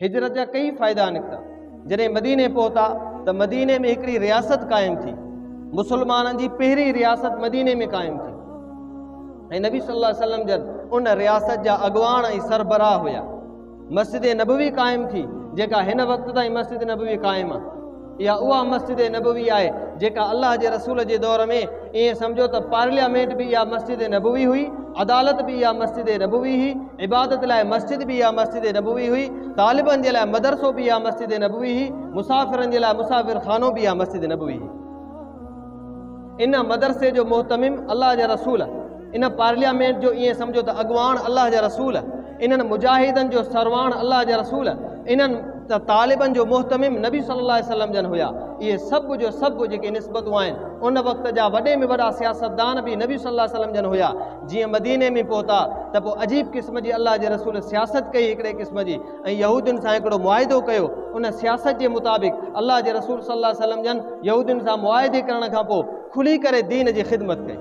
هجرت جا ڪيئي فائدا نڪتا. جڏهن مديني پهتا ته مديني ۾ هڪڙي رياست قائم ٿي. مسلمانن جي پهرين رياست مديني ۾ قائم ٿي ۽ نبي صلي الله عليه وسلم جن ان رياست جا اڳواڻ ۽ سربراهه هيا. مسجد نبوي قائم ٿي، جيڪا هن وقت تائين مسجد نبوي قائم آهي. اها اها مسجد نبوي آهي جيڪا الله جي رسول جي دور ۾ ائين سمجهو ته پارليامينٽ به اها مسجد نبوي هئي، عدالت به اها مسجد نبوي هئي، عبادت لاء مسجد به اها مسجد نبوي هئي، طالبن جي لاء مدرسو به اها مسجد نبوي هئي، مسافرن جي لاء مسافر خانو به اها مسجد نبوي هئي. ان مدرسي جو مهتمم الله جا رسول، ان پارليامينٽ جو ائين سمجهو ته اڳواڻ الله جا رسول، انهن مجاهدن جو سرواڻ الله جا رسول، انهن طالبن جو مهتمم نبي صلي الله عليه وسلم جن هيا. اهي سڀ جو سڀ جيڪي نسبتون آهن، ان وقت جا وڏي ۾ وڏا سياستدان به نبي صلي الله عليه وسلم جن هيا. جيئن مديني ۾ پهتا ته پوء عجيب قسم جي الله جي رسول سياست ڪئي هڪڙي قسم جي ۽ يهودين سان هڪڙو معاهدو ڪيو. ان سياست جي مطابق الله جي رسول صلي الله عليه وسلم جن يهودين سان معاهدي ڪرڻ کان پوء کلي ڪري دين جي خدمت ڪئي.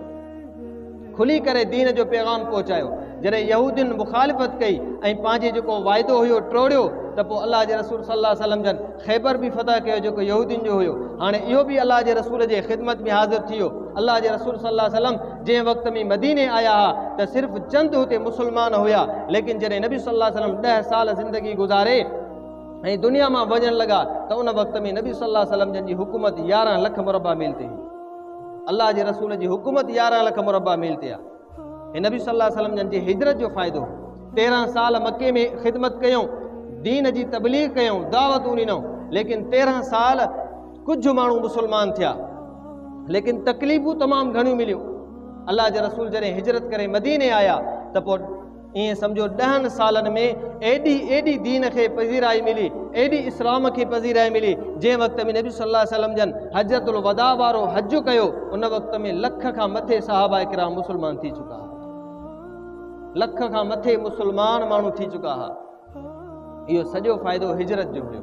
کلي ڪري دين جو پيغام پهچايو. جڏهن يهودين مخالفت ڪئي ۽ پنهنجي جيڪو واعدو هيو ٽوڙيو ته پوء الله جي رسول صلي الله عليه وسلم جن خيبر به فتح ڪيو جيڪو يهودين جو هيو. هاڻي اهو به الله جي رسول جي خدمت ۾ حاضر ٿي ويو. الله جي رسول صلي الله عليه وسلم جنهن وقت ۾ مديني آيا ها ته صرف چند هتي مسلمان هيا، ليڪن جڏهن نبي صلي الله عليه وسلم 10 سال زندگي گذاري ۽ دنيا مان وڃڻ لڳا ته ان وقت ۾ نبي صلي الله عليه وسلم جن جي حڪومت 11 لک مربع ميل تي هئي. الله جي رسول جي حڪومت 11 لک مربع ميل تي آهي. هي نبي صلي الله عليه وسلم جن جي هجرت جو فائدو هو. 13 سال مڪي ۾ خدمت ڪيائون، دين جي تبليغ ڪيائون، دعوتون ڏنائون، ليڪن 13 سال ڪجهه ماڻهو مسلمان ٿيا، ليڪن تڪليفون تمام گهڻيون مليون. الله جي رسول جڏهن هجرت ڪري مديني آيا ته پوء ائين سمجهو 10 سالن ۾ ايڏي ايڏي دين کي پذيرائي ملي، ايڏي اسلام کي پذيرائي ملي، جنهن وقت ۾ نبي صلي الله عليه وسلم جن حجة الوداع وارو حج ڪيو، ان وقت ۾ لک کان مٿي صحابه ڪرام مسلمان ٿي چڪا هئا. لک کان مٿي مسلمان ماڻهو ٿي چڪا هئا. اهو سڄو فائدو هجرت جو هيو.